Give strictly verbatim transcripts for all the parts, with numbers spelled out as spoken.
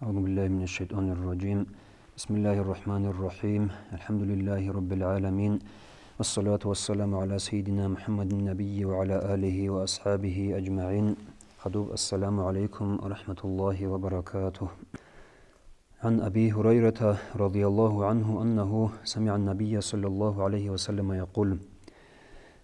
أعوذ بالله من الشيطان الرجيم. بسم الله الرحمن الرحيم. الحمد لله رب العالمين. والصلاة والسلام على سيدنا محمد النبي وعلى آله وأصحابه أجمعين. Хадуб, ассаламу гӀалайкум ва рахӀматуллагьи ва баракатугь. عن أبي هريرة رضي الله عنه أنه سمع النبي صلى الله عليه وسلم يقول.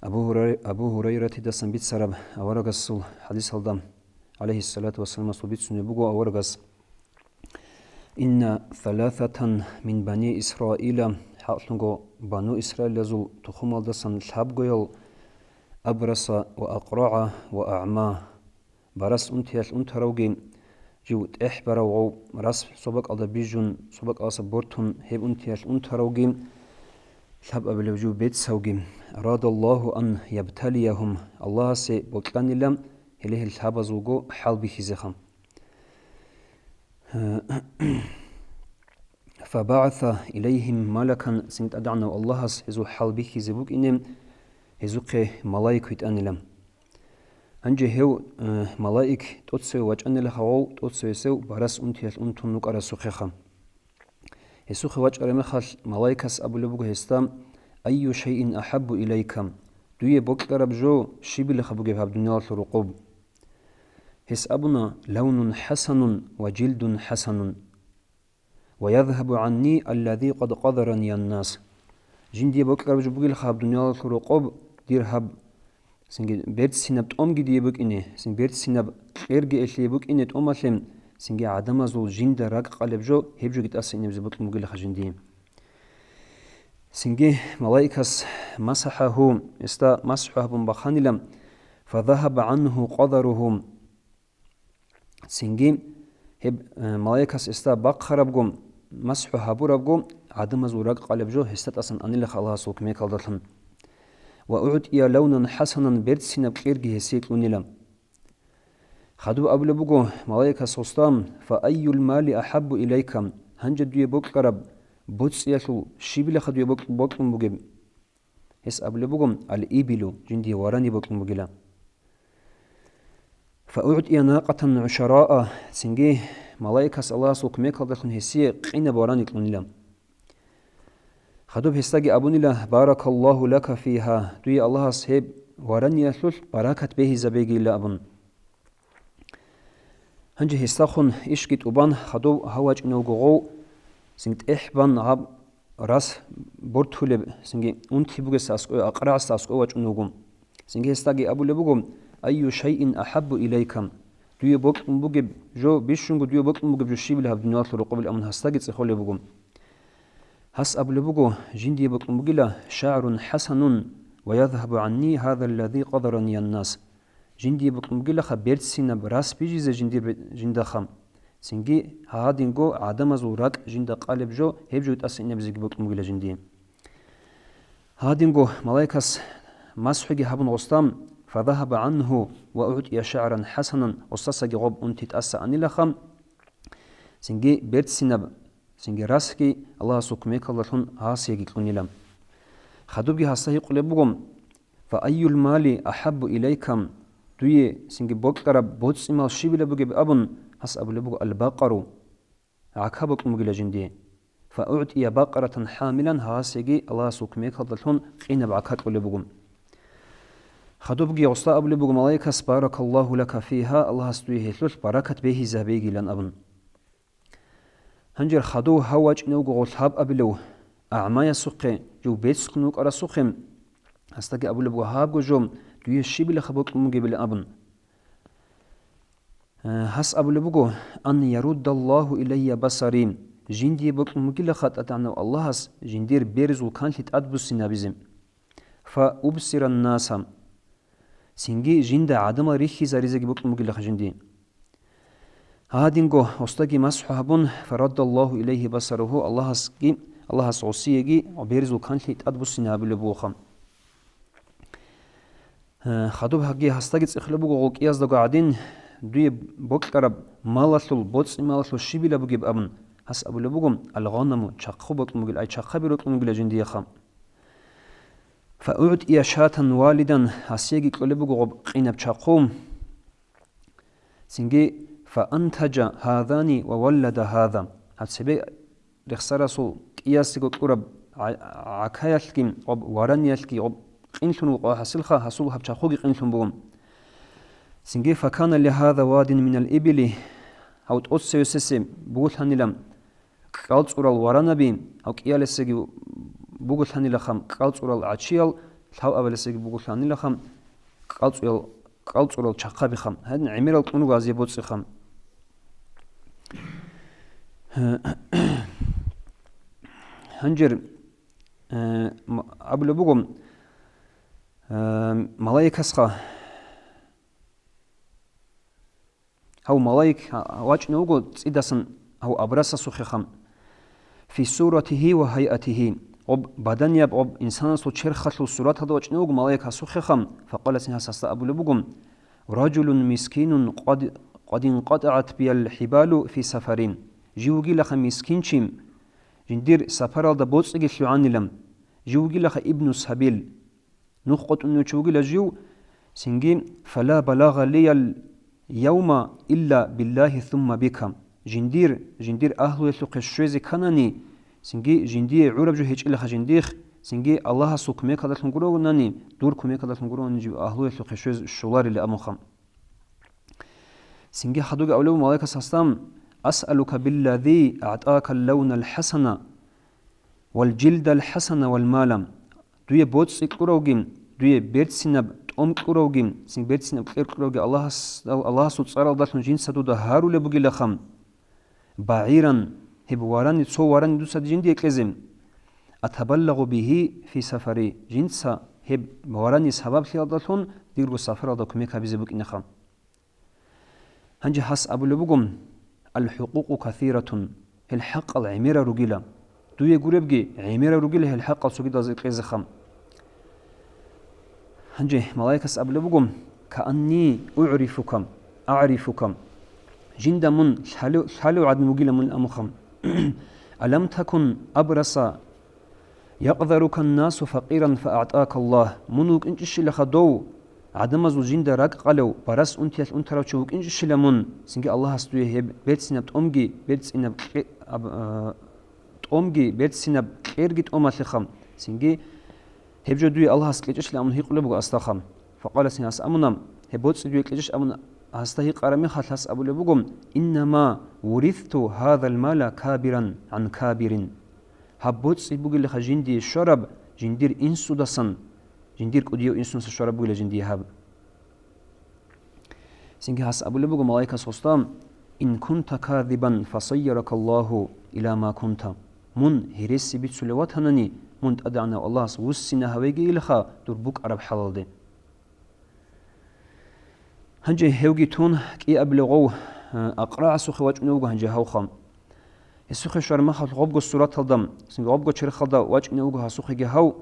Абу Гьурай-, Абу Гьурайратидасан бицараб аварагасул хӀадисалда, гӀалайгьиссалату вассаламасул, бицунеб буго аварагас: إن ثلاثة من بني إسرائيل, хӀакълъунго бану Исраилазул тухумалдасан лъабгоял, أبرص وأقرع وأعمى, барас унтиялъ унтаравги, жив тӀехь барав гъов, рас цо бакӀалда бижун, цо бакӀалдаса бортун, гьеб унтиялъ унтаравги лъабабилев жив бецавги, أراد الله أن يبتليهم, Аллагьасе бокьанила гьеле гьел лъабазулго хӀалбихьизеха. فبعث إليهم ملكا, цин ТӀадегӀанав Аллагьас гьезул хӀалбихьизе букӀине гьезухъе малаик витӀанила. Гьанже гьев, э, малаик тӀоцеве вачӀанила гъов, тӀоцевесев барас унтиялъ унтун вукӀарасухъеха. Гьесухъе вачӀараб мехалъ малаикас абулеб буго гьесда: أي شيء أحب إليك, дуе бокьараб жо щибилаха бугеб гьаб дуниялалъул рокъоб? Гьес абуна: لون حسن وجلد حسن ويذهب عني الذي قد قذرني الناس. Жиндие бокьараб жо бугелха гьаб дуниялалъул рокъоб, дир гьаб, цинги берцинаб тӀомги дие букӀине, цин берцинаб кьерги элъие букӀине тӀомалъе, цинги гӀадамазул жинда ракӀ къалеб жо, гьеб жоги тӀаса инебзе бокьун бугелха жиндие. Цинги малаикас масахӀагьу, гьесда масхӀу гьабун баханила, فذهب عنه قذره. Цинги гьеб, э, малаикас гьесда бахъарабго, масхӀу гьабурабго, гӀадамазул ракӀ къалеб жо гьесда тӀасан анилаха Аллагьасул кумекалдалъун. وأعطي لونا حسنا, берцинаб кьерги гьесие кьунила. Хадуб абулеб буго малаикас гьесда: فأي المال أحب إليك, гьанже дуе бокьараб боцӀиялъул щибилаха дуе бокь-, бокьун бугеб? Гьес абулеб буго: الإبل, жиндие варани бокьун бугила. فأعطي ناقة عشراء, цинги малаикас Аллагьасул кумекалдалъун гьесие къинаб варани кьунила. Хадуб гьесдаги абунила: بارك الله لك فيها, дуе Аллагьас гьеб вараниялъулъ баракат бегьизабегийила абун. Гьанже гьесдахун ишги тӀубан, хадув гьав вачӀунев вуго гъов, цин тӀехь бан гьаб рас бортулеб, цинги унти бугесда аскӀове, акърагӀасда аскӀове вачӀунев вуго. Цинги гьесдаги абулеб буго: أي شيء أحب إليك, дуе бокьун бугеб жо, бищунго дуе бокьун бугеб жо щибилеб гьаб дуниялалъул рокъобилан абун гьасдаги цӀехолеб буго. Гьас абулеб буго: жиндие бокьун бугила: شعر حسن ويذهب عني هذا الذي قذرني الناس. Жиндие бокьун бугилаха берцинаб рас бижизе жиндир бе-, жиндаха. Цинги гьадинго гӀадамазул ракӀ жинда къалеб жо, гьеб жо тӀаса инабизеги бокьун бугила жиндие. Гьадинго малаикас масхӀуги гьабун гъосда: فذهب عنه وأعطي شعرا حسنا, гъосдасаги гъоб унти тӀаса анилаха. Цинги берцинаб, цинги расги Аллагьасул кумекалдалъун гьасиеги кьунила. Хадубги гьасда гьикъулеб буго: فأي المال أحب إليك, дуе цинги бокьараб боцӀи-мал щибила бугеб абун, гьас абулеб буго: البقر, гӀака бокьун бугила жиндие. فأعطي بقرة حاملا, гьасиеги Аллагьасул кумекалдалъун къинаб гӀака кьулеб буго. Хадубги гъосда абулеб буго малаикас: بارك الله لك فيها, Аллагьас дуе гьелъулъ баракат бегьизабейгилан абун. Гьанже хадув гьав вачӀинев вуго гъолъ гьаб абилев, агӀмаясухъе, жив бецлъун вукӀарасухъе, гьасдаги абулеб буго гьабго жо, дуе щибилаха бокьун бугебилан абун. Э, гьас абулеб буго: أن يرد الله إلي بصري, жиндие бокьун бугилаха ТӀадегӀанав Аллагьас жиндир берзул канлъи тӀадбуссинабизе. فأبصر الناس, цинги жинда гӀадамал рихьизаризеги бокьун бугилаха жиндие. Гьадинго гъосдаги масхӀу гьабун, فرد الله إليه بصره, Аллагьасги, Аллагьас гъосиеги берзул канлъи тӀадбуссинабулеб бугоха. Э, хадуб гьаги гьасдаги цӀехолеб буго гъолкӀияздаго гӀадин, дуе бокьараб малалъул, боцӀи-малалъул щибила бугеб абун, гьас абулеб буго: الغنم, чахъу бокьун бугила, ай чахъаби рокьун бугила жиндиеха. فأعطي شاة والدا, гьасиеги кьолеб буго гъоб къинаб чахъу. Цинги: فأنتج هذان وولد هذا. Гьаб цебе рехсарасул кӀиясего кьураб гӀа-, гӀакаялъги, гъоб вараниялъги, гъоб къинлъун вукъа хӀасилха, гьасул гьаб чахъуги къинлъун буго. Цинги, فكان لهذا واد من الإبل, гьав тӀоцевесесе бугулъанила кӀалцӀурал варанаби, гьав кӀиялесеги бугулъанилаха кӀалцӀурал гӀачиял, лъабабилесеги бугулъанилаха кӀалцӀуял, кӀалцӀурал чахъабиха. Гьадин гӀемерал кьун руго гьазие боцӀиха. Гьанжер, э, м-, абулеб буго, э, малаикасха, гьав малаик вачӀунев вуго цӀидасан гьав абрасасухъеха. في صورته وهيئته. Гъоб баданияб, гъоб инсанасул черхалъул сураталда вачӀунев вуго малаик гьасухъеха. فقال, цин гьас гьасда абулеб буго: رجل مسكين قد، قد انقطعت بي الحبال في سفر. Жив вугилаха мискинчи, жиндир сапаралда боцӀиги лъугӀанилан. Жив вугилаха ابن سبيل. Нух къотӀунев чи вугила жив, цинги, فلا بلاغ لي اليوم إلا بالله ثم بك. Жиндир, жиндир агьлуялъухъе щвезе кканани, цинги жиндие гӀураб жо гьечӀилаха жиндихъ, цинги Аллагьасул кумекалдалъун гурони, дур кумекалдалъун гурони жив агьлуялъухъе щвез щоларила абунха. Цинги хадуги абулеб малаикас гьасда: أسألك بالذي أعطاك اللون الحسن والجلد الحسن والمال. Дуе боцӀи кьуравги, дуе берцинаб тӀом кьуравги, цин берцинаб кьер кьуравги Аллагьас-, Аллагьасул цӀаралдалъун жинца дуда гьарулеб бугилаха. بعيرا, гьеб варани, цо варани дуца жиндие кьезе. أتبلغ به في سفري, жинца гьеб варани сабаблъиялдалъун дирго сапаралда кумек гьабизе букӀинаха. Гьанже гьас абулеб буго: الحقوق كثيرة, гьел хӀакъал гӀемерал ругила. Дуе гуребги гӀемерал ругила гьел хӀакъал цогидалзе кьезеха. Гьанже малаикас абулеб буго: كأني أعرفك، أعرفك. Жинда мун лъалев-, лъалев гӀадин вугила мун амуха. ألم تكن أبرص يقذرك الناس فقيرا فأعطاك الله. Мун вукӀинчӀищилаха дов, гӀадамазул жинда ракӀ къалев, барас унтиялъ унтарав чи вукӀинчӀищила мун, цинги Аллагьас дуе гьеб берцинаб тӀомги, берцинаб кье-, аб-, а, тӀомги, берцинаб кьерги тӀомалъеха, цинги гьеб жо дуе Аллагьас кьечӀищила мун гьикъулеб буго гьасдаха. فقال, цин гьас амуна, гьеб боцӀи дуе кьечӀищ абун гьасда гьикъараб мехалъ гьас абулеб буго: إنما ورثت هذا المال كابرا عن كابر. Гьаб боцӀи бугелаха жиндие щвараб, жиндир инсудасан, жиндир кӀудияв инсунаса щвараб бугила жиндие гьаб. Цинги гьас абулеб буго малаикас гьасда: إن كنت كاذبا فصيرك الله إلى ما كنت. Мун гьереси бицулев ватанани, мун ТӀадегӀанав Аллагьас вуссина гьавегийилаха дур букӀараб хӀалалде. Гьанже гьевги тун кӀиабилев гъов, э, АкърагӀасухъе вачӀунев вуго гьанже гьавха. Гьесухъе щвараб мехалъ гъобго сураталда, цинги гъобго черхалда вачӀунев вуго гьасухъеги гьав.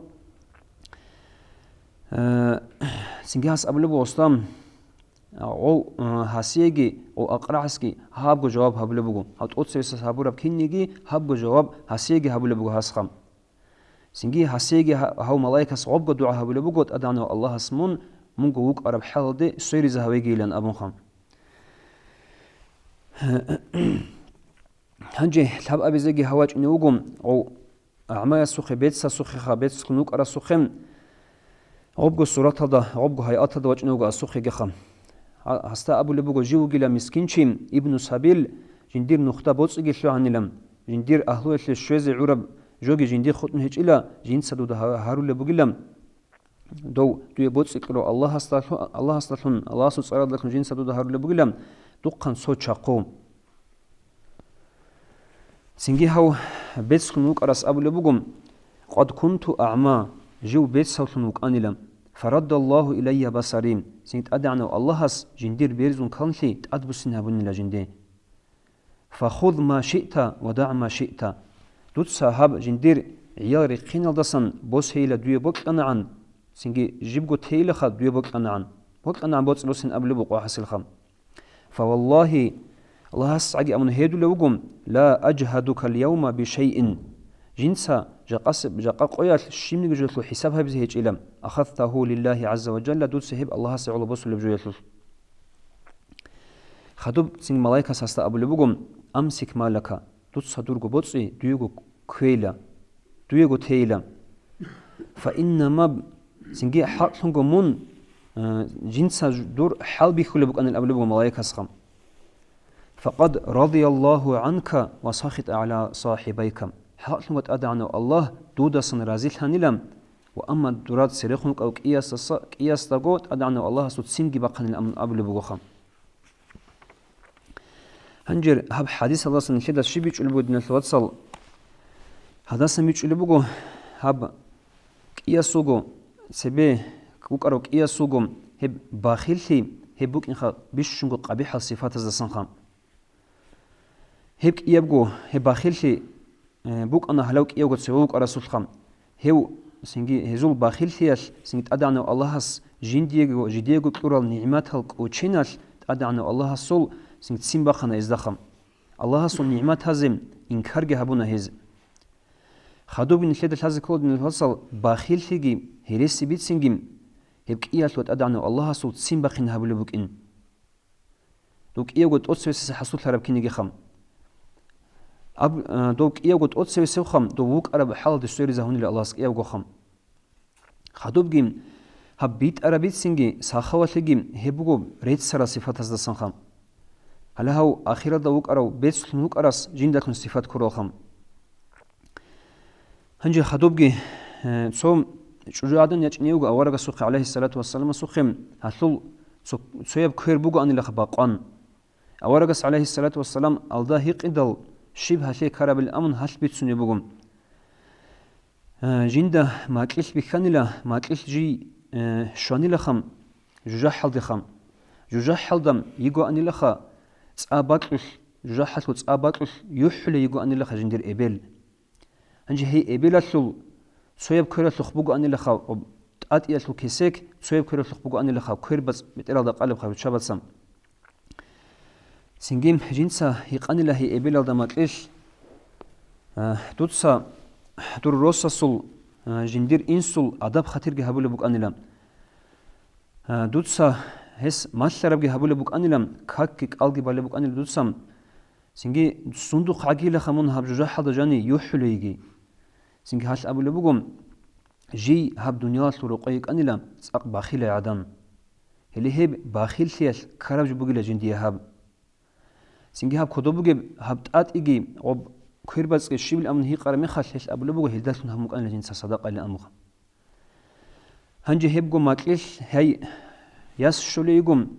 Э, цинги гьас абулеб буго, Рустам, гъов, э, гьасиеги, гъов АкърагӀасги гьабго жаваб гьабулеб буго. Гьав тӀоцевесас гьабураб кинниги гьабго жаваб гьасиеги гьабулеб буго гьасха. Цинги гьасиеги гьа-, гьав малаикас гъобго дугӀа гьабулеб буго, ТӀадегӀанав Аллагьас мун, мунго вукӀараб хӀалалде сверизе гьавегийилан абунха. Гьанже лъабабизеги гьав вачӀунев вуго, гъов, агӀмаясухъе, бецасухъеха, бецлъун вукӀарасухъе, гъобго сураталда, гъобго гьайаталда вачӀунев вуго асухъегеха. Гьа-, гьасда абулеб буго, жив вугила мискинчи, ибну сабил, жиндир нухда боцӀиги лъугьанила, жиндир агьлуялъе щвезе гӀураб жоги жиндихъ хутӀун гьечӀила, жинца дуда гьа-, гьарулеб бугила, дов дуе боцӀи кьурав Аллагьасдалъу-, Аллагьасдалъун, Аллагьасул цӀаралдалъун жинца дуда гьарулеб бугила, духъан цо чахъу. Цинги гьав бецлъун вукӀарас абулеб буго, قد كنت أعمى, жив бецавлъун вукӀанила, فرد الله إلي بصري, цин ТӀадегӀанав Аллагьас жиндир берзун канлъи тӀадбуссин гьабунила жинде. فخذ ما شئت ودع ما شئت. Дуца гьаб жиндир гӀиял рихъиналдасан босейила дуе бокьанагӀан, цинги жибго тейилаха дуе бокьанагӀан. БокьанагӀан боцӀи босин абулеб букъо гьасилха. فوالله, АллагьасгӀаги амун гьедулев вуго, لا أجهدك اليوم بشيء. Жинца жакъасеб-, жакъа къоялъ щибниги жоялъул хӀисаб гьабизе гьечӀила, أخذته لله عز وجل, дуца гьеб Аллагьасе гӀоло босулеб жоялъулъ. Хадуб цин малайкас гьасда абулеб буго: «Амсик малака, дуца дурго боцӀи, дуего кквейила, дуего тейила. Фаиннама», цинги хӀакълъунго мун, э, жинца дур хӀал бихьулеб букӀанил абулеб буго малайкасха. «Факъад радияллагьу гӀанка ва сахита гӀала сахибайка». ХӀакълъунго ТӀадегӀанав Аллагь дудасан разилъанила, ва амма дурад церехун кӀав кӀиясдаса-, кӀиясдаго ТӀадегӀанав Аллагьасул ццинги бахъанила амун абулеб бугоха. Гьанже гьаб хӀадисалдасан нилъеда щиб бичӀчӀулеб буго, диналъул вацал? Гьадасан бичӀчӀулеб буго, гьаб кӀиясулго, цебе букӀарав кӀиясулго гьеб бахиллъи, гьеб букӀинха бищунго къабихӀал сифатаздасанха. Гьеб кӀиябго, гьеб бахиллъи, э, букӀана гьалав кӀиявго цеве вукӀарасулха. Гьев, цинги гьезул бахиллъиялъ, цинги ТӀадегӀанав Аллагьас жиндиего, жидеего кьурал нигӀматал кӀоченалъ ТӀадегӀанав Аллагьасул цинги ццин бахъана гьездаха. Аллагьасул нигӀматазе инкарги гьабуна гьез. Хадубги нилъеда лъазе ккола, диналъул вацал, бахиллъиги, гьереси бицинги гьеб кӀиялъ ва ТӀадегӀанав Аллагьасул ццин бахъин гьабулеб букӀин. Дов кӀиявго тӀоцевесеса хӀасуллъараб кинигиха. Аб-, а, дов кӀиявго тӀоцевесевха, дов вукӀараб хӀалалде сверизагьунила Аллагьас кӀиявгоха. Хадубги, гьаб битӀараб бицинги сахавалъиги гьеб буго реццарал сифатаздасанха. Гьале гьав ахиралда вукӀарав бецлъун вукӀарас жиндалъун сифат ккуралха. Гьанже хадубги, э, цо чӀужугӀадан ячӀине вуго аварагасухъе, гӀалайгьиссалату вассаламасухъе, гьалъул цо-, цояб квер бугоанилаха бакъван. Аварагас, гӀалайгьиссалату вассалам, алда гьикъидал, щиб гьалъе ккарабилан амун гьалъ бицунеб буго. Э, жинда макьилъ бихьанила, макьилъ жий, э, щванилаха жужахӀалдеха. ЖужахӀалда йигоанилаха цӀа бакьулъ, жужахӀалъул цӀа бакьулъ юхӀулей йигоанилаха жиндир эбел. Гьанже гьей эбелалъул цояб квералъухъ бугоанилаха, тӀатӀиялъул кесек, цояб квералъухъ бугоанилаха квербацӀ бетӀералда къалебха руччабаца. Цинги жинца гьикъанила гьей эбелалда макьилъ: «А, дуца дур росасул, а, жиндир инсул адаб-хатирги гьабулеб букӀанила. А, дуца гьес малъарабги гьабулеб букӀанила, какги кӀалги балеб букӀанила дуца. Цинги сундухъ гӀагилаха мун гьаб жужахӀалда жани юхӀулейги». Цинги гьалъ абулеб буго: «Жий гьаб дуниялалъул рокъое йикӀанила цӀакъ бахилай гӀадан. Гьеле гьеб бахиллъиялъ ккараб жо бугила жиндие гьаб». Цинги гьаб кодоб бугеб гьаб тӀатӀиги гъоб квербацӀги щибил амун гьикъараб мехалъ, гьелъ абулеб буго, гьелдалъун гьабун букӀанила жинца садакъайилан амуха. Гьанже гьебго макьилъ гьай яс щолейигун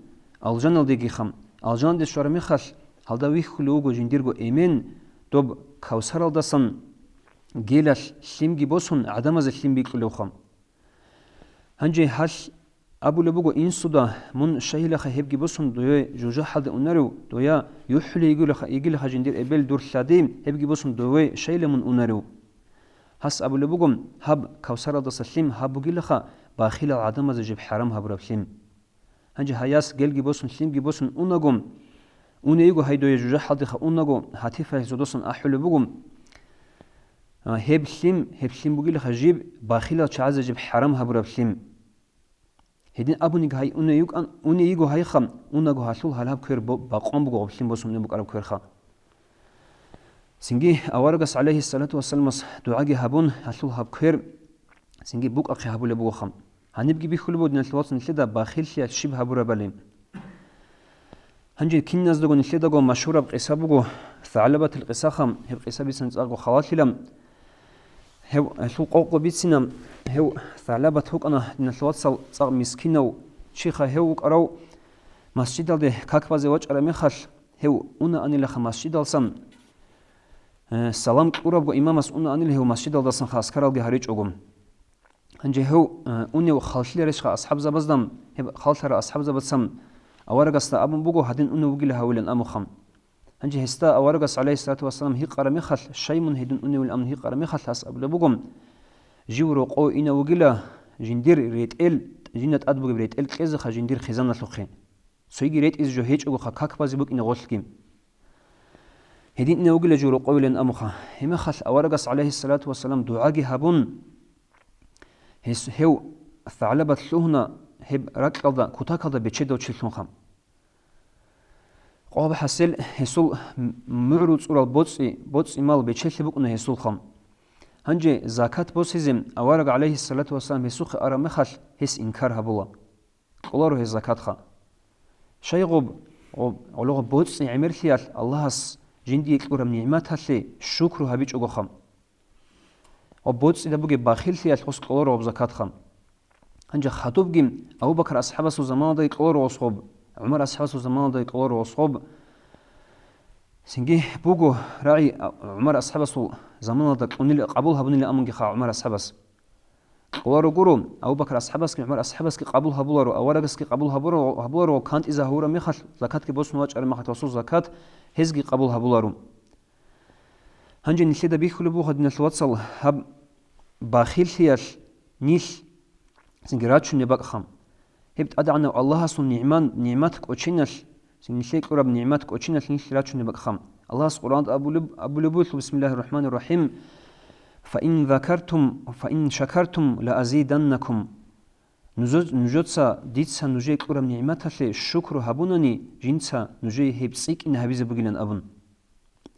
алжаналдегиха. Алжаналде щвараб мехалъ, гьалда вихьулев вуго жиндирго эмен, доб Кавсаралдасан гелалъ лъимги босун, гӀадамазе лъим бикьулевха. Гьанже гьалъ абулеб буго инсуда: «Мун щайилаха гьебги босун дове жужахӀалде унарев, доя юхӀулей йигилаха, йигилаха жиндир эбел дур лъади, гьебги босун дове щайила мун унарев?» Гьас абулеб буго: «Гьаб Кавсаралдаса лъим гьаб бугилаха бахилал гӀадамазе жиб хӀарам гьабураб лъим». Гьанже гьай яс гелги босун, лъимги босун унаго, уне йиго гьай дое жужахӀалдеха унаго, гьатифалъ зодосан ахӀулеб буго: «А, гьеб лъим, гьеб лъим бугилаха жиб бахилал чагӀазе жиб хӀарам гьабураб лъим». Гьедин абуниг гьай уне йукӀан, уне йиго гьайха, унаго гьалъул гьалаб квер бо-, бакъван буго гъоб лъим босун букӀараб кверха. Цинги аварагас, гӀалайгьиссалату вассаламас, дугӀаги гьабун, гьалъул гьаб квер цинги букӀахъе гьабулеб бугоха. Гьанибги бихьулеб буго, диналъул вацал, нилъеда бахиллъиялъ щиб гьабурабали. Гьанже киназдаго нилъедаго машгьураб къиса буго, СагӀлабатил къисаха, гьеб къиса бицани цӀакъго халалъила. Гьев, гьелъул къокъго бицина, гьев СагӀлабат вукӀана, диналъул вацал, цӀакъ мискинав чиха гьев вукӀарав, масжидалде как базе вачӀараб мехалъ, гьев унаанилаха масжидалсан, э, салам кьурабго имамас унаанила гьев масжидалдасанха аскаралги гьаричӀого. Гьанже гьев, э, унев халлъиларищха асхӀабзабазда, гьеб халлъарал асхӀабзабацан аварагасда абун буго, гьадин унев вугила гьавилан амуха. Гьанже гьесда аварагас, гӀалайгьиссалату вассалам, гьикъараб мехалъ, щай мун гьедин уневилан амун гьикъараб мехалъ, гьас абулеб буго: «Жив рокъов инев вугила, жиндир ретӀел, жинда тӀад бугеб ретӀел кьезеха жиндир хизаналъухъе. Цойги ретӀизе жо гьечӀогоха, как базе букӀине гъолъги. Гьедин инев вугила жив рокъовилан амуха». Гьеб мехалъ аварагас, гӀалайгьиссалату вассалам, дугӀаги гьабун, гьес, гьев СагӀлабат лъугьуна гьеб ракьалда, кутакалда бечедав чилъунха. Къо гьаб хӀасил, гьесул мугӀру цӀурал боцӀи, боцӀи мал бечелъи букӀуна гьесулха. Гьанже закат босизе авараг, гӀалайгьиссалату вассалам, гьесухъе араб мехалъ, гьес инкар гьабула. Кьоларо гьес закатха. Щай гъоб, гъоб, гъоло гъоб боцӀи гӀемерлъиялъ Аллагьас жиндие кьураб нигӀматалъе шукру гьабичӀогоха. Гъоб боцӀида бугеб бахиллъиялъ гъос кьоларо гъоб закатха. Гьанже хадубги Абу Бакр асхӀабасул заманалдаги кьоларо гъос гъоб, ГӀумар асхӀабасул заманалдаги кьоларо гъос гъоб. Цинги буго рагӀи, а, ГӀумар асхӀабасул заманалда кьунил, къабул гьабунилан амунгиха ГӀумар асхӀабас. Кьоларо гуро, Абу Бакр асхӀабасги, ГӀумар асхӀабасги къабул гьабуларо, аварагасги къабул гьабуро-, гьабуларо, кантӀи загьураб мехалъ, закатги босун вачӀараб мехалъ расул закат, гьезги къабул гьабуларо. Гьанже нилъеда бихьулеб буго, диналъул вацал, гьаб бахиллъиялъ нилъ цинги рачунеб бакӀха. Гьеб ТӀадегӀанав Аллагьасул нигӀман-, нигӀмат кӀочиналъ, цинги нилъее кьураб нигӀмат кӀочиналъ нилъ рачунеб бакӀха. Аллагьас Къуръаналда абулеб-, абулеб буго, бисмиллагьир рахӀманир рахӀим, «Фа ин закартум, фа ин шакартум ла азиданнакум». Нужо-, нужеца дица нужее кьураб нигӀматалъе шукру гьабунани, жинца нужее гьеб цӀикӀкӀине гьабизе бугилан абун.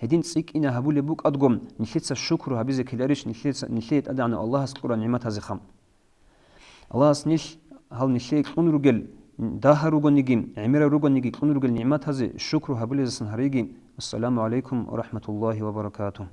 Гьедин цӀикӀкӀине гьабулеб букӀадго, нилъеца шукру гьабизе ккеларищ нилъеца, нилъее ТӀадегӀанав Аллагьас кьурал нигӀматазеха? Аллагьас нилъ, гьал нилъее кьун ругел, дагьа ругониги, гӀемерал ругониги кьун ругел нигӀматазе шукру гьабулезасан гьариги. Ассаламу гӀалайкум ва рахӀматуллагьи ва баракатугь.